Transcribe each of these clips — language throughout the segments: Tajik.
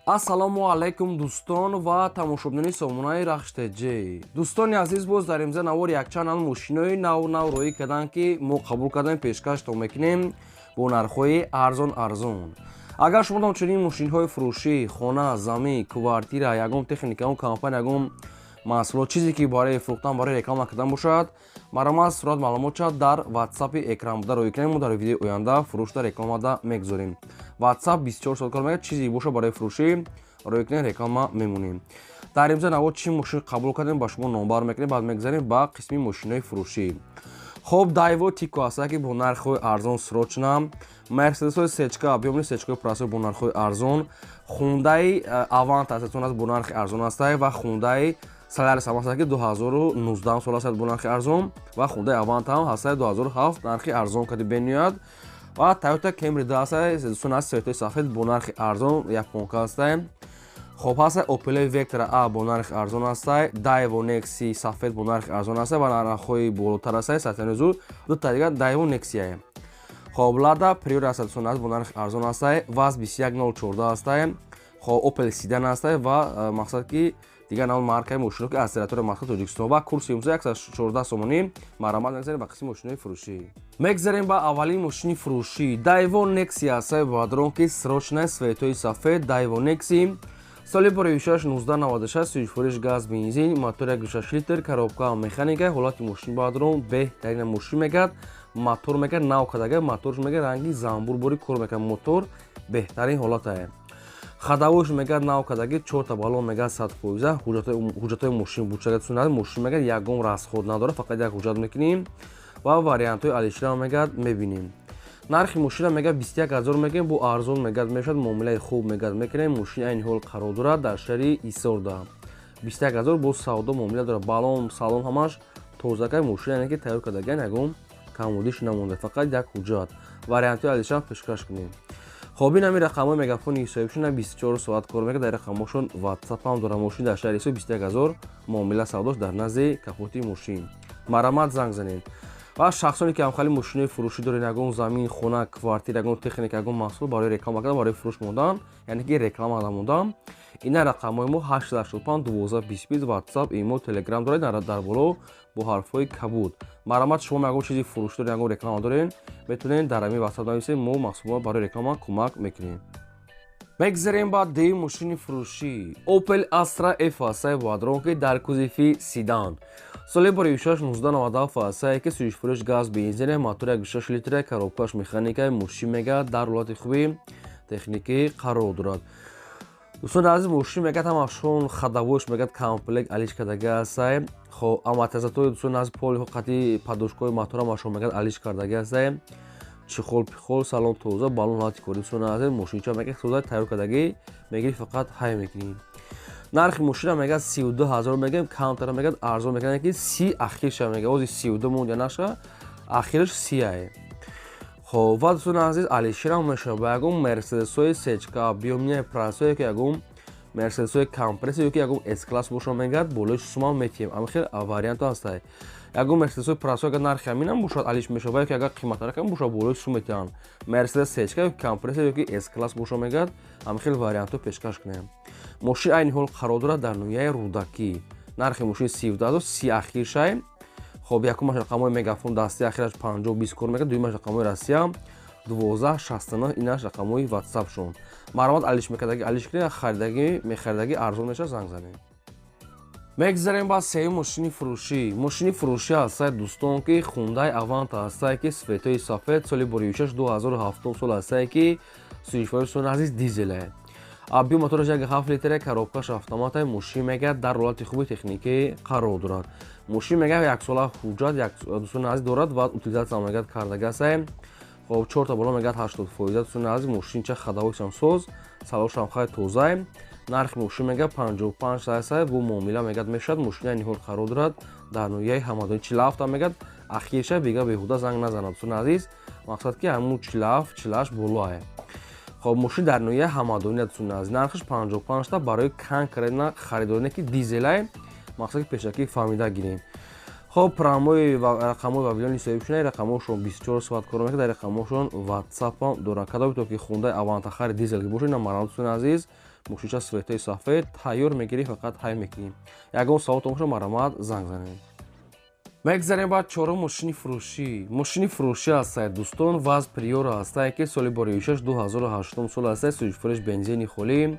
Ассалому алайкум, дӯстон ва тамошобинони сомонаи Рахш ТЖ. Дӯстони азиз, боз дар имза навор якчанд нав мошинои нав нав роӣ карданд, ки мо қабул кардем, пешкаштон мекунем бо нархҳои арзон арзон. Агар шумо чунин мошинҳои фурӯшӣ, хона, замин, квартира, ягон техника, ягон компания, ягон маҳсулот, чизе ки барои фурӯхтан, барои реклама кардан бошад, марҳамат, сурат маълумот шад дар ватсапи экран буда роӣ кунем. Мо дар видеои оянда фурӯшда, рекламада мегузорем. Ватсап 24 соат кор мекунад. Чизе боша барои фурӯшӣ, роӣ кунем, реклама мемонем. Дар имза навор чӣ мошин қабул кардем, ба шумо номбар мекунем, баъд мегузарем ба қисми мошинои фурӯшӣ. Хоб, Дайво Тико ҳаста, ки бо нархҳои арзон, срочно. Мерседесҳои сечка, объёмный сечкаи простой бо нархҳои арзон. Хундаи Аванта аст, бо нархи арзон ҳаста, ва Хундаи Солярис ҳам ҳаста, ки 2019 сол аст, бо нархи арзон, ва Хундаи Аванта ҳам ҳаста, 2007, нархи арзон кади бениёяд. Ва Тойота Кемри 2 ҳаста, дӯстон, аст, цветои сафед, бо нархи арзон, японка ҳаста. Хоб, ҳаста Опел Вектра А, бо нархи арзон ҳаста. Дайво Некси сафед бо нархи арзон ҳаста ва нархҳои болотар ҳаста. Сатани зур дута дигар Дайво Нексия. Хоб, Лада Приора ҳаста, дӯстон, аст, бо нархи арзон ҳаста. ВАЗ 21014 ҳаста. Хоб, Опел седан ҳаста ва мақсад ки дигар нав маркаи мошино, ки аз территорияи мақсад Тоҷикистон, ва курси имрӯза 114 сомонӣ. Марҳамат, мегзарем ба қисми мошинои фурӯшӣ. Мегзарем ба аввалин мошини фурӯшӣ. Дайво Некси ҳастаи бадрон, ки срочная, цветои сафед. Дайво Некси, соли боревишаш 1996, сӯзишвориш газ, бензин, мотор 1,6 литр, коробка механика. Ҳолати мошин бадрон беҳтарина. Мошин мегад, мотор мегад нав кардага, моторш мегад ранги замбур бори кор мекунад, мотор беҳтарин ҳолатае. Ходовойш мегад нав кардаги, чорта баллон мегад 100%. Ҳуҷҷатҳои мошин бучага сунад. Мошин мегад ягон расход надорад, фақат як ҳуҷҷат мекунем ва вариантҳои алишира мегад мебинем. Нархи мошина мегад 21 000 мегӯем, бо арзон мегад мешавад, муомилаи хуб мегад мекунем. Мошин айни ҳол қарор дорад дар шаҳри Исорда. 21 000 бо савдо муомила дорад. Баллон, салон ҳамаш тозакай. Мошин яъне ки тайёр кардагиан, ягон камбудиш намонда, фақат як ҳуҷҷат. Вариантҳои алишира пешкаш кунем. Хоб, ин ҳамин рақамҳои мегафони ҳисобишон, 24 соат кор мекунад, дар рақамҳошон ватсап ҳам дорад. Мошин дар шаҳри Исор, 21 000 муомила савдош, дар назди капоти мошин. Марҳамат, занг занед. Ва шахсоне ки ҳамхали мошинои фурӯшӣ доред, ягон замин, хона, квартира, ягон техника, ягон маҳсул барои реклама кардан, барои фурӯш мондан, яъне ки реклама намудан, ина рақамҳои мо: 885 12 20, ватсап, имо, телеграм доред дар боло бо ҳарфҳои кабуд. Марҳамат, шумо ягон чизи фурӯшӣ доред, ягон реклама доред, метавонед дар ҳамин ватсап нависед, мо маҳсулот барои реклама кӯмак мекунем. Мегзарем ба дуюм мошини фурӯшӣ. Opel Astra F ҳастаи бадрон, ки дар кузови седан, соли боревишаш 1997 ҳастае, ки сӯзишвориш газ, бензине, мотор 1,6 литре, коробкаш механика. Мошин мегад дар ҳолати хуби техникӣ қарор дорад. Дӯстони азиз, мошин мегад ҳамашон ходовойш мегад комплект алиш кардага ҳастае. Хоб, амортизатори, дӯстони азиз, поли қати подушкаҳои мотор ҳамашон мегад алиш кардага ҳастае. Чехол пихол, салон тоза, баллон ҳолати кори. Дӯстони азиз, мошинча мегад тоза тайёр кардагӣ, мегирӣ, фақат ҳай мекунӣ. Нархи мошина мегад 32 000 мегӯем, камтара мегад арзон мекунад, ки 30 ахирша мегад, ози 32 монд я наша, ахираш 30 ае. Хоб, ва дӯстони азиз, алиширам мешавад ба ягон мерседесҳои сечка, объёмный простое, ки ягон мерседесҳои компрессор ёки ягон С класс боша, мегад болои сумам метиҳем. Ама хел вариантҳо ҳастае. Ягон мерседесҳои простой агар нархи ҳаминам бошад, алиш мешавад, ёки агар қиматтаракам бошад, болои сум метиҳанд. Мерседес сечка ёки компрессор ёки С класс боша, мегад ҳама хел вариантҳо пешкаш кунем. Мошин айни ҳол қарор дорад дар ноҳияи Рӯдакӣ. Нархи мошин 17 000, 30 ахиршай. Хоб, якумаш рақамҳои мегафон дасти, ахираш 50 20 кор мекунад, дуюмаш рақамҳои Россия 12 69, инаш рақамҳои ватсапшон. Марҳамат, алиш мекардаги, алиш кунед, харидагӣ мехаридагӣ арзон мешавад, занг занед. Мегзарем ба сеюм мошини фурӯшӣ. Мошини фурӯшӣ ҳастае, дӯстон, ки Хундай Аванта ҳастае, ки цветои сафед, соли боревишаш 2007 сол ҳастае, ки сӯзишворисон азиз дизеле, объём мотораш 1,7 литре, коробкаш автомата. Мошин мегӯяд дар ҳолати хуби техникӣ қарор дорад. Мошин мегӯяд яксола ҳуҷҷат, дӯстони азиз, дорад ва утилизация мегӯяд кардагасае. Хоб, чорта боло мегӯяд 80%. Дӯстони азиз, мошинча ходовойшам соз, салоншам хеле тозае. Нархи мошин мегӯяд 55 саасае, бо муомила мегӯяд мешавад. Мошин айни ҳол қарор дорад дар ноҳияи Ҳамадонӣ. 47 мегӯяд ахирша, бига беҳуда занг назанад, дӯстони азиз. Мақсад ки ҳамун 47, 48 болоае. Хоб, мошин дар ноҳияи Ҳамадонӣ, дӯстони азиз, нархаш 55 та барои конкретно харидорине ки дизелае. Мақсад ки пешакӣ фаҳмида гирем. Хоб, прямой рақамҳои вавилони соҳибшуна, рақамҳошон 24 соат кор мекунад, дар рақамҳошон ватсапам дорад. Кадоме то ки Хундай Аванта хари дизел ки бошед, на, марҳамат, дӯстони азиз. Мошинча светои сафед, тайёр мегирӣ, фақат ҳай мекунӣ. Ягон саволтон боша, марҳамат, занг занед. Мегзарем ба чорум мошини фурӯшӣ. Мошини фурӯшӣ ҳастае, дӯстон, ВАЗ Приора ҳастае, ки соли боришаш 2008 сол ҳастае, сӯзишфурӯш бензини холӣ,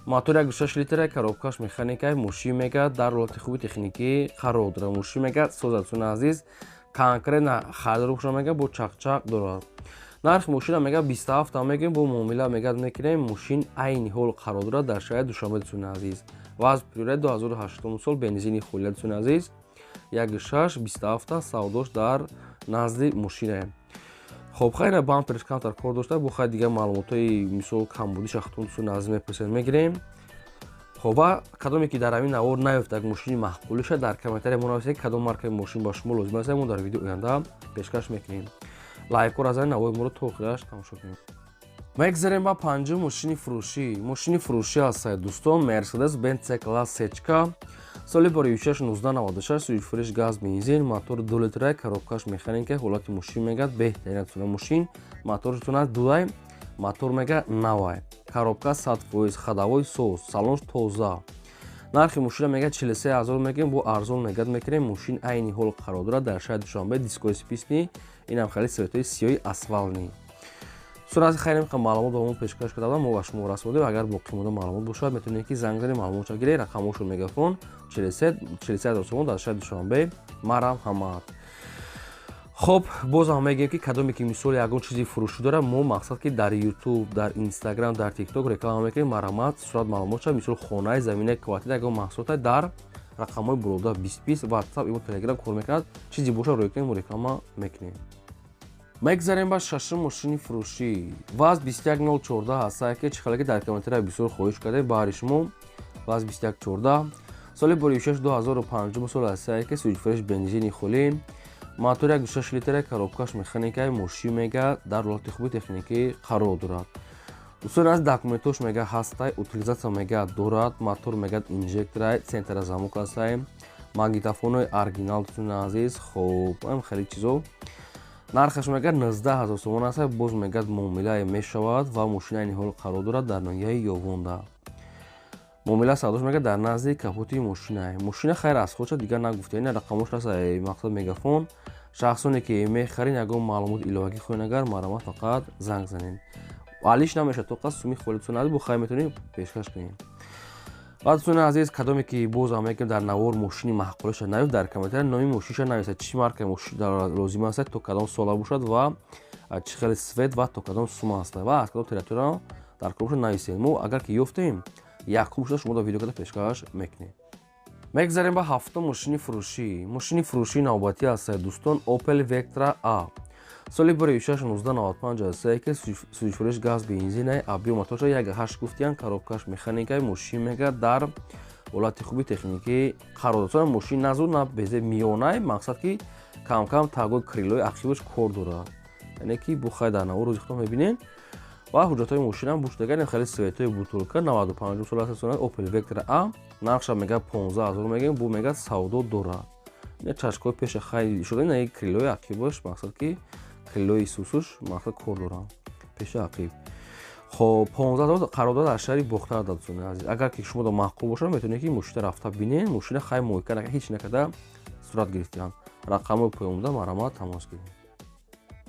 мотор 1,6 литра, коробкаш механикай. Мошин мега дар ҳолати хуби техникӣ қарор дорад. Мошин мега созатсуни азиз, конкретно харидор боша, мега бо чақчақ дорад. Нархи мошина мега 27 мегӯем, бо муомила мега мекунем. Мошин айни ҳол қарор дорад дар шаҳри Душанбе, дӯстони азиз. ВАЗ Приора 2008 сол, бензини холӣ, дӯстони азиз, 1,6, 27, савдош дар назди мошинае. Хоб, хайна, бамперш камтар кор дошта бо. Хай, дигар маълумотҳои, мисол, камбуди шахтон, дӯстони азиз, мепурсед, мегирем. Хоб, ва кадоме ки дар ҳамин навор наёфт як мошини маъқулиша, дар комментария мо нависед, кадом маркаи мошин ба шумо лозим аст, мо дар видео оянда пешкаш мекунем. Лайкҳоро занед, навори моро то охираш тамошо кунед. Мегзарем ба панҷум мошини фурӯшӣ. Мошини фурӯшӣ ҳастае, дӯстон, Мерседес Бенц С класс сечка, соли боришаш 1996, сӯзишфурӯш газ бензин, мотор 2 литра, коробкаш механика. Ҳолати мошин мегӯяд беҳтарин аст. Мошин моторшона дуай, мотор мега навай, коробка 100%, ходовой соз, салонш тоза. Нархи мошина мега 43 000 мегӯем, бо арзон мегӯяд мекунем. Мошин айни ҳол қарор дорад дар шаҳри Душанбе, дискои списни, инам хеле светои сиёҳи асфалтный. Сурати хайр, маълумот ба мо пешкаш карда, мо ба шумо расондем. Агар боқимонда маълумот бошад, метавонед ки занг занед, маълумотша гиред. Рақамҳошон мегафон, 43 000 сомон, дар шаҳри Душанбе, марҳамат. Хоб, бозам мегӯем, ки кадоме ки, мисол, ягон чизи фурӯшӣ дорад, мо мақсад ки дар Ютуб, дар Инстаграм, дар Тикток реклама мекунем, марҳамат, сурат маълумотша, мисол, хонаи, заминаи, квартира, ягон маҳсулота дар рақамҳои болода 20 20 Ватсап, имо, Телеграм кор мекунад, чизе боша, рӯй кунем, мо реклама мекунем. Мегзарем ба шашум мошини фурӯшӣ. ВАЗ 21014 ҳастае, ки чӣ хеле ки дар комментария бисёр хоҳиш кардем, баҳри шумо ВАЗ 2114, соли боришаш 2005 сол ҳастае, ки сӯзишфурӯш бензини холӣ, мотор 1,6 литра, коробкаш механикаи. Мошин мега дар ҳолати хуби техникӣ қарор дорад, дӯстони аз. Документош мега ҳастай, утилизация мега дорад, мотор мега инжекторай, центра замок ҳастай, магнитофонои оригинал, дӯстони азиз. Хоб, ам хеле чизо. Нархаш мега 19 000 сомон аст, боз мегӯяд муомилае мешавад. Ва мошин айни ҳол қарор дорад дар ноҳияи Ёвонда. Муомила савдош мега дар назди капоти мошина. Мошина, хайр, аз худша дигар нагуфта, ина рақамош аст, мақсад мегафон. Шахсоне ки мехарин, ягон маълумот иловагӣ хоҳед, агар, марҳамат, фақат занг занед. Алиш намешавад, тоқа суми холитон бо хайр метавонед пешкаш кунед. Баъд, дӯстони азиз, кадоме ки бозам мекунем, дар навор мошини маъқулаша наёфт, дар комментария номи мошиниша нависад, чӣ маркаи мошин лозим аст, то кадом сола бошад ва чӣ хеле цвет ва то кадом сума аст ва аз кадом территория дар кор бошад, нависед. Мо агар ки ёфтем, якум шуда шумо дар видео карда пешкаш мекунем. Мегзарем ба ҳафтум мошини фурӯшӣ. Мошини фурӯшии навбатӣ ҳастад, дӯстон, Opel Vectra A, соли боришаш 1995 ҳастае, ки сӯзишфурӯш газ бензинай, объём моторша 1,8 гуфтиян, коробкаш механикай. Мошин мега дар ҳолати хуби техникӣ қарор дорад. Мошин на зуд, на безе, миёнай, мақсад ки камкам тагои крылои ақибаш кор дорад, яъне ки бухай дар навор рӯзи худтон мебинед. Ва ҳуҷҷатҳои мошинам бушдаган, хеле светои бутулка. 95 сол аст Opel Vectra A. Нархша мега 15 000 мегӯем, бу мега савдо дорад. Ина чашкҳои пеша хай шуда, ина крылои ақибаш, мақсад ки крылои сусуш, мақсад, кор доранд пеши ақиб. Хоб, 15 000, қарор дорад дар шаҳри Бохтар, дӯстони азиз. Агар ки шумо маъқул бошад, метавонед ки мошина рафта бинед. Мошина, хай, мойка ҳеҷ накарда сурат гирифтаанд. Рақамҳои поёнбуда, марҳамат, тамос гиред.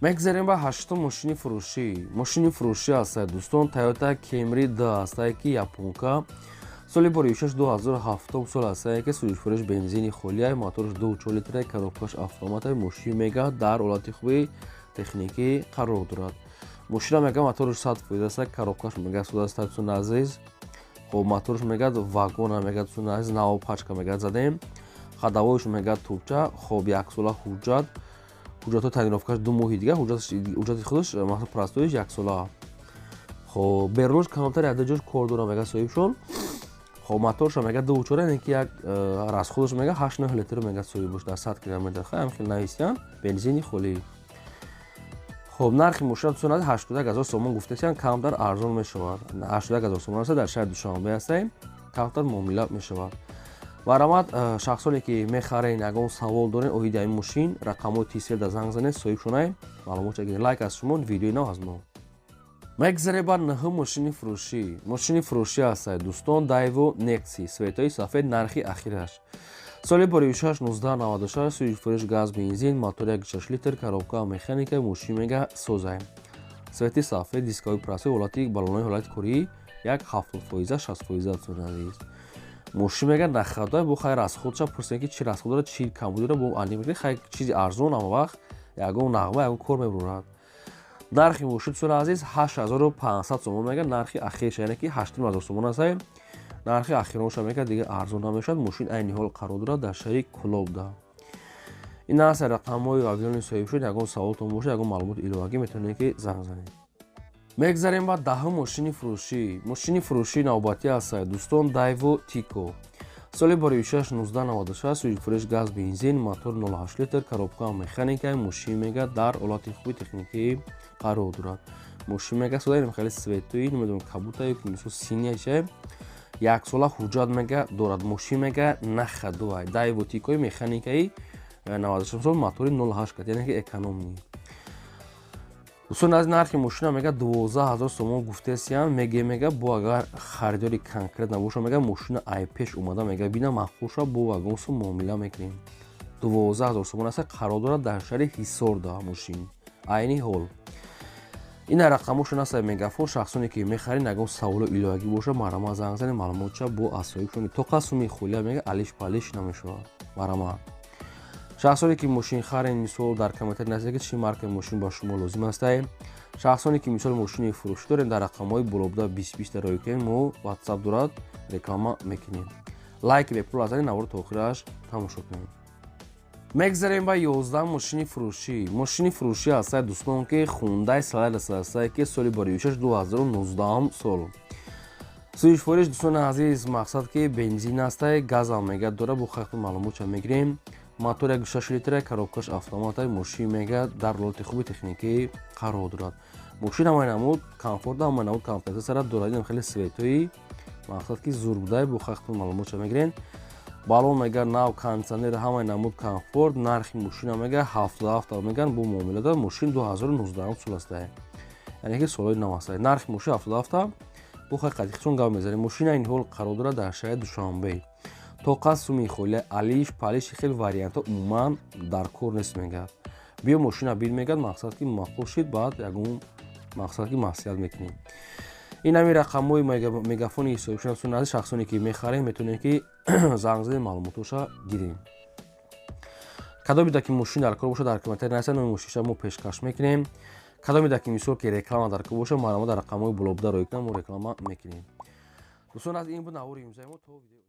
Мегзарем ба ҳаштум мошини фурӯшӣ. Мошини фурӯшӣ ҳастад, дӯстон, Toyota Camry D ҳастае, ки японка, соли боришаш 2007 сол ҳастае, ки сӯзишфурӯш бензини холиай, мотораш 2,4 литра, коробкаш автоматай. Мошин мега дар ҳолати хуби техникӣ қарор дорад. Мошина мега мотораш 100% аст, коробкаш мега суд аст, дӯстони азиз. Хоб, мотораш мега вагона, мега, дӯстони азиз, нав пачка мега задем, ходовойш мега тубча. Хоб, яксола ҳуҷҷат, ҳуҷҷатҳои тонировкаш 2 моҳи дигар, ҳуҷҷати худаш, масалан, простоиш яксола. Хоб, берунаш камтар якда ҷош кор дорам, мега соҳибшон. Хоб, моторша мега 2,4, яъне ки як расходаш мега 8-9 литр мега соҳиб бош дар 100 километр. Хай, ҳам хел нависиян, бензини холӣ. Хоб, нархи мошина, дӯстон, 81 000 сомон гуфтасиян, камтар арзон мешавад. 81 000 сомон аст, дар шаҳри Душанбе ҳастаем, камтар муомила мешавад. Марҳамат, шахсоне ки мехарен, ягон савол дорен оиди ҳамин мошин, рақамҳои тисел да занг занед, соҳибшонай, маълумотша гиред. Лайк аз шумо, видеои нав аз мо. Мегзарем ба нӯҳум мошини фурӯшӣ. Мошини фурӯшӣ ҳастад, дӯстон, Дайву Некси, цветои сафед, нархи ахираш. Соли боришаш 1996, сӯи газ, бензин, мотор 1,6 литр, коробка механика, мошин мега созай. Цвети сафед, дисковый просвет, ҳолати баллонои ҳолати корӣ як 70%, 60%, дӯстони азиз. Мошин мега нахадой, бо хай расходша пурсем, ки чӣ расход дорад, чӣ камбуд дорад, бо ани мекунем. Хай, чизи арзон ама вақт ягон нағма, ягон кор мебурад. Нархи мошин, дӯстони азиз, 8500 сомон мега нархи ахирша, яъне ки 8500 сомон аст нархи ахиронша мега, дига арзон намешавад. Мошин айни ҳол қарор дорад дар шаҳри Кулобда. Ин аст рақамҳои авиёни соҳиб шуд. Ягон саволтон бошад, ягон маълумоти иловагӣ, метавонед, ки занг занед. Мегзарем ба 10-ум мошини фурӯшӣ. Мошини фурӯшии навбатӣ аст, дӯстон, Дайву Тико, соли боришаш 1996, сӯи газ, бензин, мотор 0,8 литр, коробка механика, мошин мега дар ҳолати хуби техникӣ қарор дорад. Мошин мега сода, хеле цветои, намедонам, кабута ё мисол синия ча, яксола ҳуҷҷат мега дорад. Мошин мега нахадувай, Дайву Тикои механикаи 96 сол, мотори 0,8 кат, яъне ки экономный. Дӯстон, аз нархи мошина мега 12 000 сомон гуфтесиям, меге мега бо агар харидори конкрет набоша, мега мошина ай пеш омада мега бина, маъқул шава, бо ягон сум муомила мекунем. 12 000 сомон аст, қарор дорад дар шаҳри Ҳисорда мошин айни ҳол. Ин рақамошон аст, Мегафон. Шахсоне ки мехарин, ягон саволу иловагӣ боша, марҳамат, занг занед, маълумотша бо аз соҳибшон. Тоқа суми холия мега алиш палиш намешавад, марҳамат. Шахсоне ки мошин харен, мисол, дар комментари нависед, ки чӣ маркаи мошин ба шумо лозим астае. Шахсоне ки, мисол, мошини фурӯшӣ дорем, дар рақамҳои болобуда 20 20 дар роҳӣ кунем, мо Ватсап дорад, реклама мекунем. Лайки бепул азани, навори то охираш тамошо кунем. Мегзарем ба 11 мошини фурӯшӣ. Мошини фурӯшӣ ҳастае, дӯстон, ки Хундай Солярис ҳастае, ки соли боришаш 2019 сол. Сӯишфориш, дӯстони азиз, мақсад ки бензин ҳастае, газам мега дора, бо хахти маълумотша мегирем. Мотор 1,6 литра, коробкаш автомата, мошин мега дар ҳолати хуби техникӣ қарор дорад. Мошин ҳамаи намуд комфорт, ҳамаи намуд комплектация дорад. Инам хеле цветои, мақсад ки зур будай, бо хахти маълумотша мегирем. Балон мега нав, кондитсионер, ҳамаи намуд комфорт. Нархи мошина мега 77 меган, бо муомила дорад. Мошин 2019 сол астае, яъне ки солҳои нав астае. Нархи мошин 77, бо хай қатиқчон гап мезанем. Мошина ин ҳол қарор дорад дар шаҳри Душанбе. Тоқа суми холия, алиш палиши хел вариантҳо умуман дар кор нест мегӯяд. Биё, мошина бил, мегӯяд, мақсад ки маъқул шид, баъд ягон, мақсад ки маслиҳат мекунем. Ин ҳамин рақамҳои Мегафони ҳисобшунази. Шахсоне ки мехарем, метавонем, ки занг занем, маълумотоша гирем. Кадомида ки мошин дар кор бошад, дар комментари нависед номи мошинша, мо пешкаш мекунем. Кадомида ки, мисол, ки реклама дар кор бошад, марҳамат, дар рақамҳои болобуда роҳӣ кунам, мо реклама мекунем. Дӯстон, аз ин буд навори имзои мо то видео.